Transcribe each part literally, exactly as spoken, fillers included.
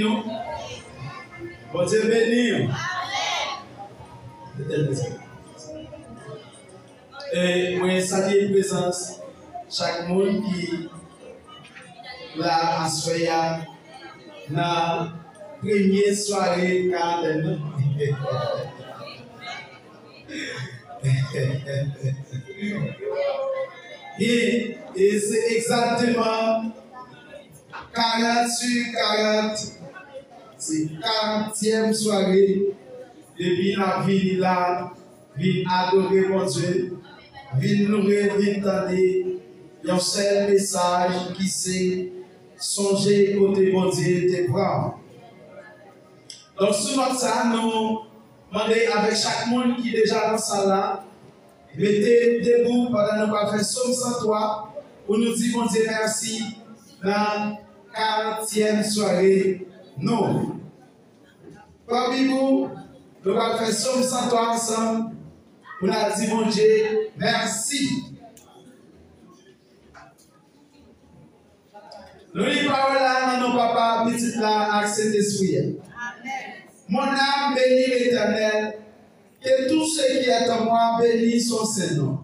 Nou. Bondye beni w. E mwen salye prezans chak moun ki la aswè a nan premye sware karantèn nan. E, e se egzakteman karant sou karant, se karantyèm sware depi n ap vini la, vin adore Bondye, vin louwe, vin tande yon sèl mesaj ki se sonje kote Bondye te pran w. Donk, sou nòt sa, nou mande avèk chak moun ki deja nan sal la, mete debou pandan nou pral fè Sòm san twa pou nou di Bondye mèsi nan karantyèm sware nou. Pran Bib ou, nou pral fè Sòm san twa ansanm pou n al di Bondye mèsi. Nou li pawòl la nan non Papa, Pitit la ak Sentespri a. Mon âme bénit l'Éternel, que tout ce qui est en moi bénisse son saint nom.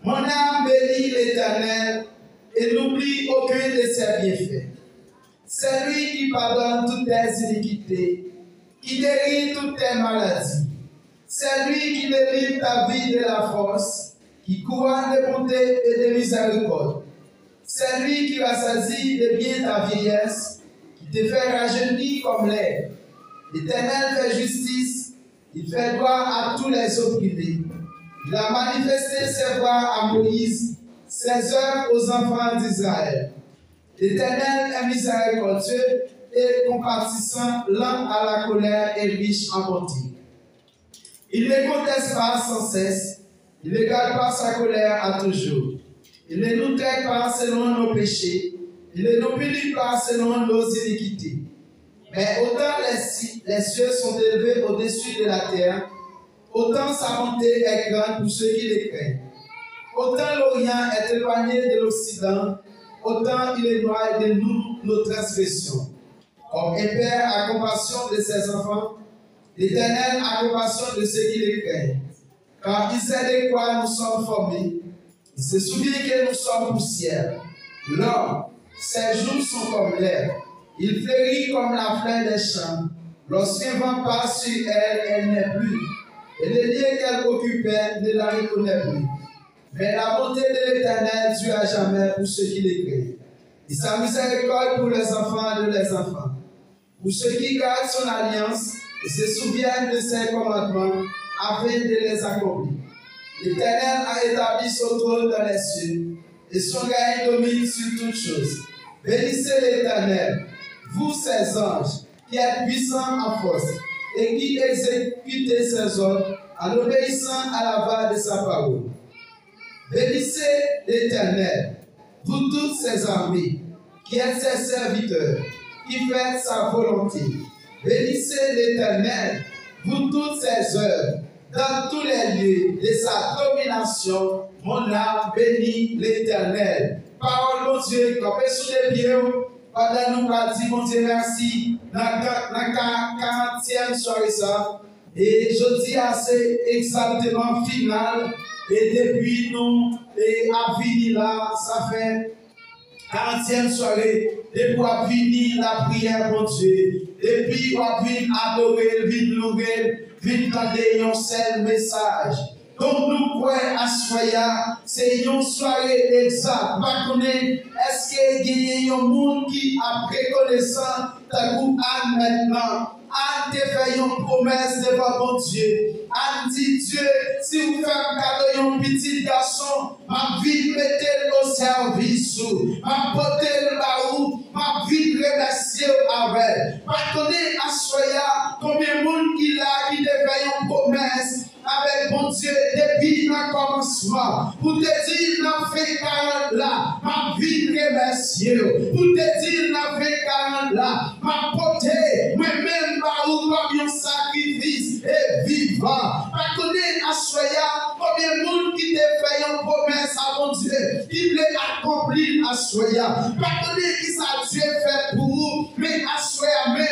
Mon âme bénit l'Éternel et n'oublie aucun de ses bienfaits. C'est lui qui pardonne toutes tes iniquités, qui guérit toutes tes maladies. C'est lui qui délivre ta vie de la fosse, qui couronne de bonté et de miséricorde. C'est lui qui rassasie de bien ta vieillesse, qui te fait rajeunir comme l'herbe. L'Éternel fait justice, il fait droit à tous les opprimés. Il a manifesté ses voies à Moïse, ses œuvres aux enfants d'Israël. L'Éternel est miséricordieux et compatissant, lent à la colère et riche en bonté. Il ne conteste pas sans cesse, il ne garde pas sa colère à toujours. Il ne nous traite pas selon nos péchés, il ne nous punit pas selon nos iniquités. Mais autant les ci-, les cieux sont élevés au-dessus de la terre, autant sa bonté est grande pour ceux qui le craignent. Autant l'Orient est éloigné de l'Occident, autant il éloigne de nous nos transgressions. Comme un père a compassion de ses enfants, l'Éternel a compassion de ceux qui le craignent. Car il sait de quoi nous sommes formés, il se souvient que nous sommes poussière. L'homme, ses jours sont comme l'herbe, il fleurit comme la fleur des champs. Lorsqu'un vent passe sur elle, elle n'est plus, et le lieu qu'elle occupait ne la reconnaît plus. Mais la bonté de l'Éternel dure à jamais pour ceux qui le craignent, et sa miséricorde pour les enfants de leurs enfants. Pour ceux qui gardent son alliance et se souviennent de ses commandements afin de les accomplir. L'Éternel a établi son trône dans les cieux, et son règne domine sur toutes choses. Bénissez l'Éternel, vous ses anges, qui êtes puissants en force, et qui exécutez ses ordres en obéissant à la voix de sa parole. Bénissez l'Éternel, vous toutes ses armées, qui êtes ses serviteurs, qui faites sa volonté. Bénissez l'Éternel, vous toutes ses œuvres, dans tous les lieux de sa domination, mon âme bénit l'Éternel. Pawòl Bondye, kanpe sou de pye w, pandan nou pral di Bondye mèsi nan ka-, nan ka-, karantyèm sware sa. E jodi a se egzakteman final. E depi nou, e, ap vini la, sa fè karantyèm sware. Depi w ap vini lapriyè Bondye, depi w ap vin adore l, vin louwe l, vin tande yon sèl mesaj. Donk, nou kwè aswè a, se yon sware egzak. M pa konnen èske genyen yon moun ki ap rekonesan tankou Ann mentnan. Ann te fè yon pwomès devan Bondye. Ann di, Dye, si w fè m kado yon pitit gason, m ap vin mete l o sèvis ou. M ap pote l ba ou. M ap vin remèsye w avè l. Pa konnen aswè a, konbyen moun ki la ki te fè yon pwomès avèk Bondye depi nan kòmansman. Ou te di n ap fè karant la, m ap vin remèsye w. Ou te di n ap fè karant la, m ap pote mwen menm ba ou kòm yon sakrifis e vivan. Pa konnen aswè a konbyen moun ki te fè yon pwomès a Bondye ki vle akonpli l aswè a. Pa konnen kisa Dye fè pou ou, men aswè a menm,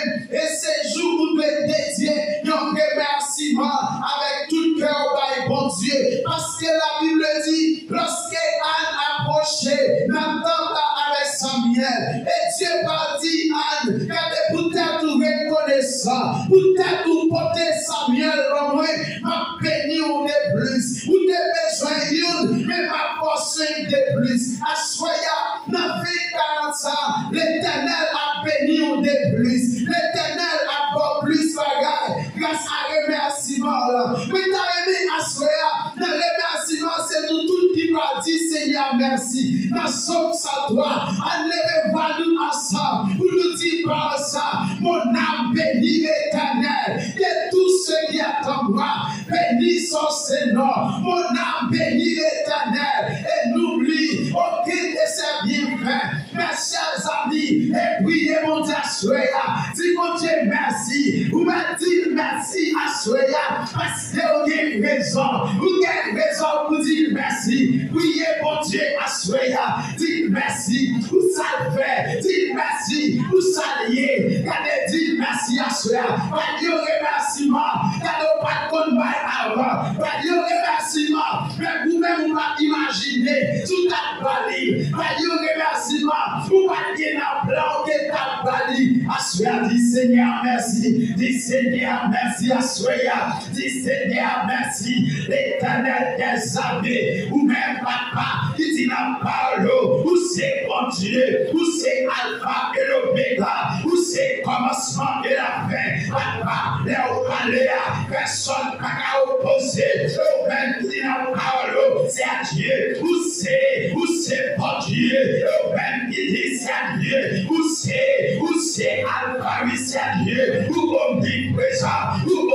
Gade poutèt ou rekonesan, poutèt ou pote Samyèl ban mwen, m ap beni w de plis. Ou te bezwen youn, men m ap ba w senk de plis. Aswè a, nan vennkat sa, Letènèl ap beni w de plis. Letènèl ap ba w plis bagay gras a remèsiman w lan. Mwen ta renmen aswè a, nan remèsiman, se nou tout ki pral di Senyè mèsi. Nan Sòm san twa, ann leve vwa nou ansanm pou nou di pawòl sa, Mon âme bénit l'Éternel, que tout ce qui est en moi bénisse son saint nom. Mon âme bénit l'Éternel et n'oublie aucun de ses bienfaits. Mes chers amis, e priye Bondye aswè a. Di Bondye mèsi. Ou mèt di l mèsi aswè a, paske ou gen rezon. Ou gen rezon pou di l mèsi. Priye Bondye aswè a. Di l mèsi pou sa l fè. Di l mèsi pou sa l ye. Gade, di l mèsi aswè a. Bay yon remèsiman. Gade, ou pa t konn bay avan. Bay yon remèsiman. Men ou menm ou pa t imajine si w t ap ba li. Bay yon remèsiman ou pa t gen nan plan w te t ap ba li. Aswè a, di Senyè a mèsi. Di Senyè a mèsi aswè a. Di Senyè a mèsi. Letènèl dèzame, ou menm, Papa, ki di nan pawòl ou, ou se Bondye, ou se Alfa e Lomega, ou se kòmansman e lafen. Papa, lè ou pale a, pèsòn pa ka opoze. Ou menm ki di nan pawòl ou, Seyè Dye, ou se, ou se Bondye. Ou menm ki di, Seyè Dye, ou se, ou se Alfa, wi, Seyè Dye, ou omniprezan, ou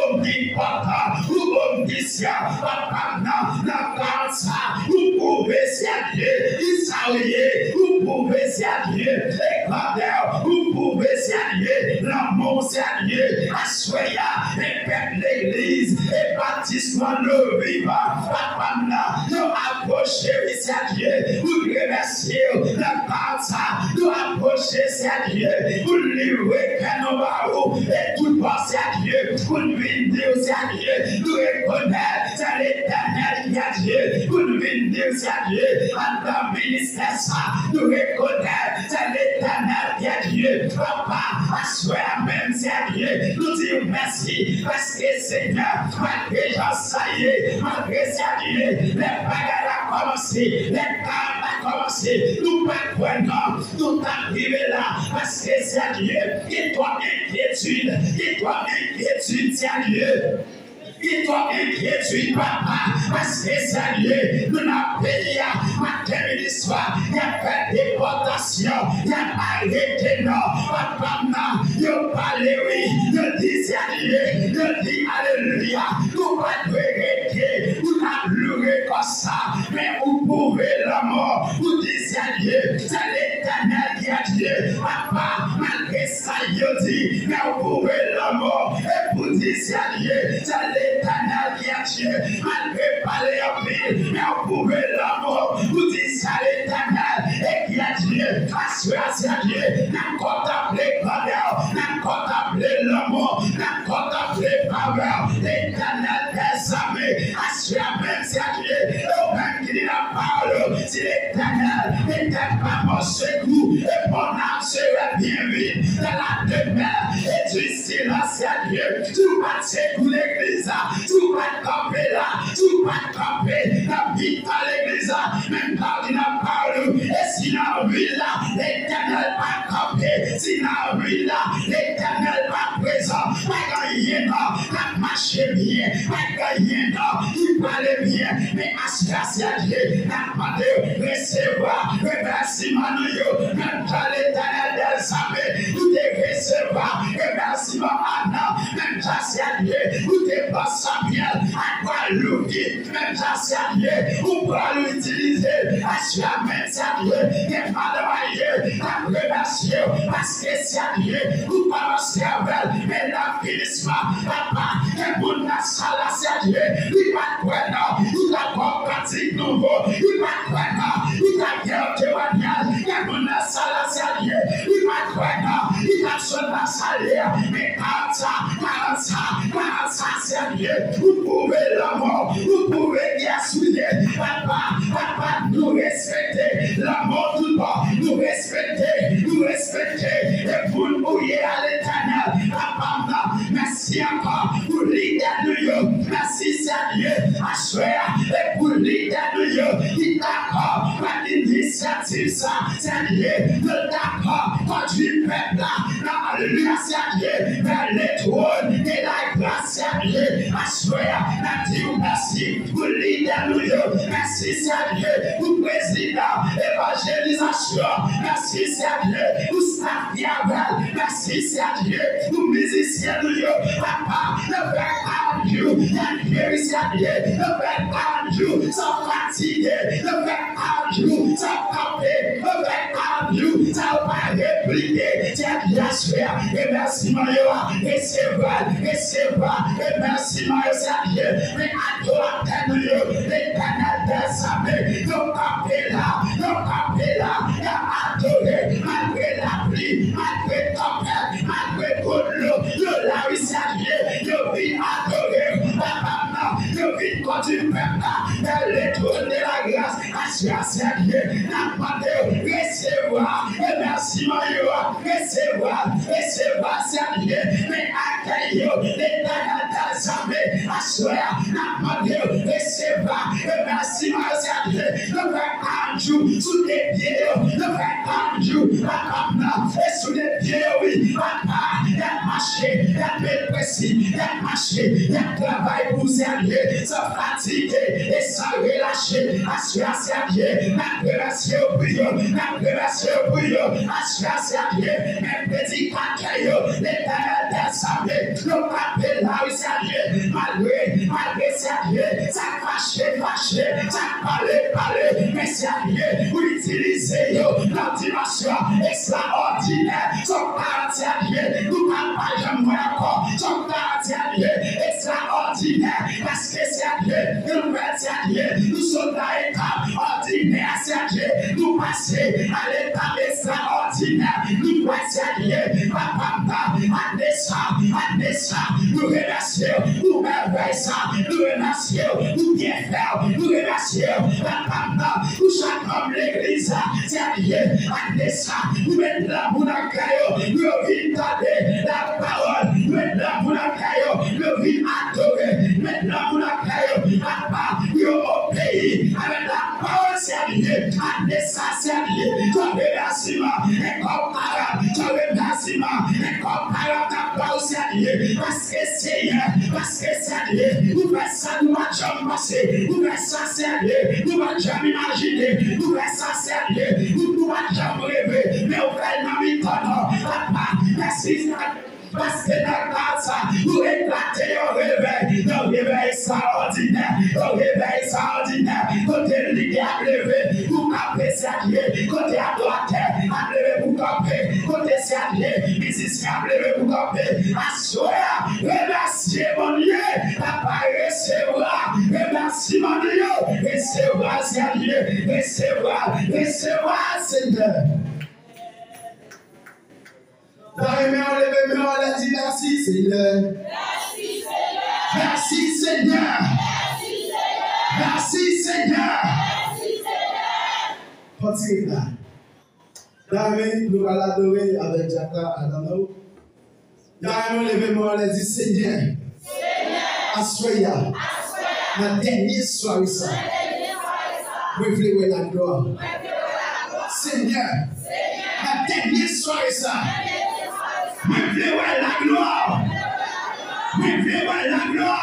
omnisyan. Papa m nan, nan tan sa, ou pwouve, Seyè Dye, kisa ou ye, ou pwouve, Seyè Dye, e grandè w, ou pwouve, Seyè Dye, lanmou w, Seyè Dye, aswè a, e pèp legliz, e batis Mòn Vivan, Papa m nan, yo apwoche, wi, Seyè Dye, pou n remèsye w nan tan sa, yo apwoche, Seyè Dye, pou n livre kè nou ba ou, e tout bon, Seyè Dye, pou n vin di w, Seyè Dye, nou rekonèt se Letènèl ki Dye, pou n vin di w, Seyè Dye, anndan ministè sa, nou rekonèt se Letènèl ki Dye. Papa, aswè a menm, Seyè Dye, nou di w mèsi, paske, Senyè, malgre jan sa ye, malgre, Seyè Dye, lè bagay la kòmanse, lè tan la kòmanse, nou pa t kwè non, nou t ap rive la, paske, Seyè Dye, gen twòp enkyetid, gen twòp enkyetid, Seyè Dye. Gen twòp enkyetid, Papa, paske, Seyè Dye, nou nan peyi a, maten, midi, swa, y ap fè depòtasyon, y ap arete nou, Papa m nan, yo pale, wi, yo di, Seyè Dye, yo di, alelouya, nou pa dwe rete, nou t ap loure kò sa, men ou pwouve lanmou, ou di, Seyè Dye, se Letènèl ki Dye, Papa, malgre sa yo di, men ou pwouve lanmou, e pou di, Seyè Dye, se Letènèl ki Dye, malgre pale anpil, men ou pwouve lanmou, ou di, se Letènèl e ki Dye, aswè a, Seyè Dye, n ap kontanple grandè w, n ap kontanple lanmou w, n ap kontanple favè w, Letènèl dèzame, aswè a menm, Seyè Dye, e ou menm ki di nan pawòl ou, si Letènèl n'était pas mon secours, et mon âme serait bien vide dans la demeure du silence, Seyè Dye. Si w pa t sekou legliz la, si w pa t kanpe la, si w pa t kanpe nan mitan legliz la, menm jan w di nan pawòl ou, e si nan vil la, Letènèl pa kanpe, si nan vil la, Letènèl pa prezan, pa gen anyen non k ap mache byen, pa gen anyen non ki prale byen, men aswè a, Seyè Dye, n ap mande w resevwa remèsiman nou yo, menm jan Letènèl dèzame, ou te resevwa remèsiman Ana, menm jan, Seyè Dye, ou te ban Samyèl ak Gwadloup, menm jan, Seyè Dye, ou pral itilize aswè a menm, Seyè Dye, gen madanm Ayè k ap remèsye w, paske, Seyè Dye, ou kòmanse avè l, men nan finisman, Papa, gen moun nan sal la, Seyè Dye, li pa t kwè non, li t ap ba w kantik nouvo, li pa t kwè non, li t ap gen yon temwayaj, gen moun nan sal la, Seyè Dye, li pa t kwè non, li t ap sot nan sa l ye a, men karant sa, karant sa, karant sa, Seyè Dye, ou pwouve lanmou, ou pwouve kiyès ou ye, Papa, Papa, nou respekte lanmou tout bon, nou respekte, nou respekte, e pou nou Priye a Letènèl, Papa m nan, mèsi ankò pou lidè nou yo. Mèsi, Seyè Dye, aswè a, e pou lidè nou yo ki dakò ak inisyativ sa, Seyè Dye, yo dakò kondui pèp la nan, alelouya, Seyè Dye, vers le trône de la grâce, Seyè Dye, aswè a, n ap di w mèsi. Pou lidè nou yo. Mèsi, Seyè Dye, pou prezidan evanjelizasyon. Mèsi, Seyè Dye, pou staf ki avè l. Mèsi, Seyè Dye, pou mizisyen nou yo. Papa, yo fè karant jou y ap jere, Seyè Dye. Yo fè karant jou san fatige. Yo fè karant jou san kanpe. Yo fè karant jou san yo pa replike. Seyè Dye, aswè a, remèsiman yo a, resevwa l, resevwa l. Remèsiman yo, Seyè Dye, men adoratè nou yo, Letènèl dèzame, yo kanpe la, yo kanpe la, y ap adore, malgre lapli, malgre tanpèt, malgre gwo dlo, yo la wi, Seyè Dye, yo vin adore, Papa m nan, yo vin kondui pèp la, vers le trône de la grâce, aswè a, Seyè Dye, n ap mande w, resevwa, remèsiman yo a, resevwa, resevwa, Seyè Dye, men akèy yo, Letènèl dèzame, aswè a, n ap mande w, resevwa, remèsiman yo, Seyè Dye, yo fè karant jou sou de pye yo, yo fè karant jou, Papa m nan, e sou de pye yo, wi, Papa, y ap mache, y ap met prensip, y ap mache, y ap travay pou w, Seyè Dye, san fatige e san relache, aswè a, Seyè Dye, n ap remèsye w pou yo, n ap remèsye w pou yo, aswè a, Seyè Dye, men predikatè yo, Letènèl dèzame, yo kanpe la wi, Seyè Dye, malgre, malgre, Seyè Dye, sa k fache, fache, sa k pale, pale, men, Seyè Dye, ou itilize yo nan dimansyon ekstraòdinè, se yon karant, Seyè Dye, nou pa, pa janm wè ankò, se yon karant, Seyè Dye, ekstraòdinè, paske, Seyè Dye, nou fè, Seyè Dye, nou sot nan etap òdinè, Seyè Dye, nou pase a letap ekstraòdinè, nou kwè, Seyè Dye, Papa m nan, ane sa, ane sa, nou remèsye w pou mèvèy sa, nou remèsye w pou byenfè w, nou remèsye w, Papa m nan, pou chak manm legliz la, Seyè Dye, ane sa, nou met lanmou nan kè yo, pou yo vin tande lapawòl, nou met lanmou nan kè yo, pou yo vin adore, nou met lanmou nan kè yo, Papa, pou yo obeyi avèk lapawòl, Seyè Dye, ane sa, Seyè Dye, se yon remèsiman enkonparab, se yon remèsiman enkonparab n ap ba w, Seyè Dye, paske, Seyè, paske, Seyè Dye, ou fè sa nou pa t janm panse, ou fè sa, Seyè Dye, nou pa t janm imajine, ou fè sa, Seyè Dye, nou, nou pa t janm reve, men ou fè l nan mitan nou, Papa, mèsi, Seyè. Paske nan kad sa, ou eklate yon revèy, yon revèy ekstraòdinè, yon revèy ekstraòdinè, kote lidè ap leve pou kanpe, Seyè Dye, kote adoratè ap leve pou kanpe, kote, Seyè Dye, mizisyen ap leve pou kanpe. Aswè a, remèsye Bondye, Papa, resevwa remèsiman nou yo, resevwa, Seyè Dye, resevwa, resevwa, Senyè. Leve men w, leve men w, lè di mèsi, Senyè. Mèsi, Senyè. Mèsi, Senyè. Mèsi, Senyè. Mèsi, Senyè. Kontinye la. Leve men nou pral adore avèk Jaka Adamo. Leve men w, leve men w, lè di, Senyè. Senyè. Aswè a. Aswè a. Nan dènye sware sa. Nan dènye sware sa. Mwen vle wè laglwa. Mwen vle wè laglwa. Senyè. Nan dènye sware sa, mwen vle wè laglwa. Mwen vle wè laglwa.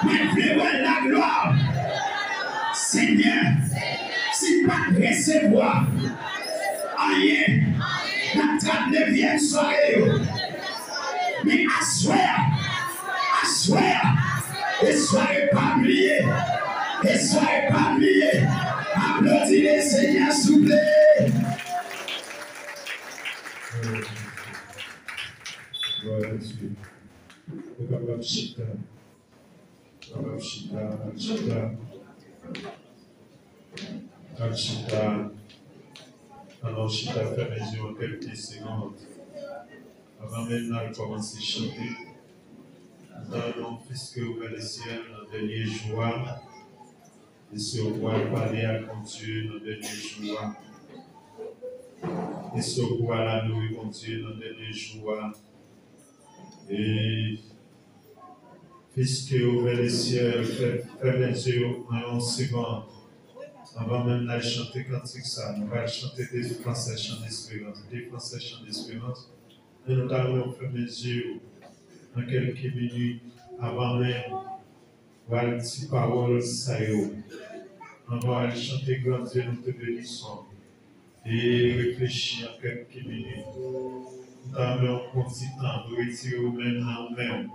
Mwen vle wè laglwa. Senyè, si m pa t resevwa anyen nan trannnevyèm sware yo, men aswè a, aswè a, e sware pa m li ye, e sware pa m li ye. Aplodi Lesenyè, souple. Glwa a Dye. Ou kapab chita. Ou kapab chita, al chita. Al chita. Ann al chita, fèmen je w kèlke segonn. Avan menm n al kòmanse chante, nous allons, puisque ouvert le ciel nan dènye jou a, e se ou pral pale ak Bondye nan dènye jou a. Èske w pou al adore Bondye nan dènye jou a? E fiske yo vè lesyèl, fè, fèmen je yo nan yon segonn. Anvan menm n al chante kantik sa, nou pral chante Defenseur Chant d'Espérance. Defenseur Chant d'Espérance. Men nou ta renmen w fèmen je yo nan kèlke minit anvan menm w al di pawòl sa yo. Anvan w al chante Grand Dieu, nous te bénissons. E reflechi an kèk minit. M ta renmen w pran ti tan pou retire ou menm nan ou menm.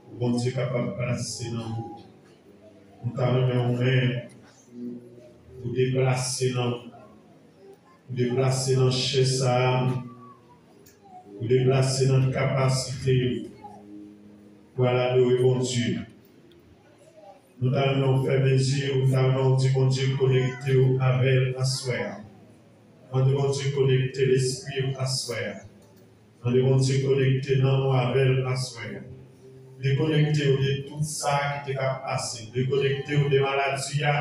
Pou Bondye kapab plase nan ou. M ta renmen ou menm pou deplase nan ou. Pou deplase nan chè sa a. Pou deplase nan kapasite yo. Pou al adore Bondye. Nou ta renmen w fèmen je w, nou ta renmen w di Bondye konekte w avè l aswè a. Mande Bondye konekte lespri w aswè a. Mande Bondye konekte nanm w avè l aswè a. Dekonekte w de tout sa ki te ka pase. Dekonekte w de maladi a.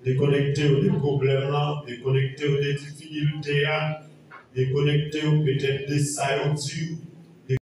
Dekonekte w de pwoblèm lan. Dekonekte w de difikilte a. Dekonekte w petèt de sa yo di w.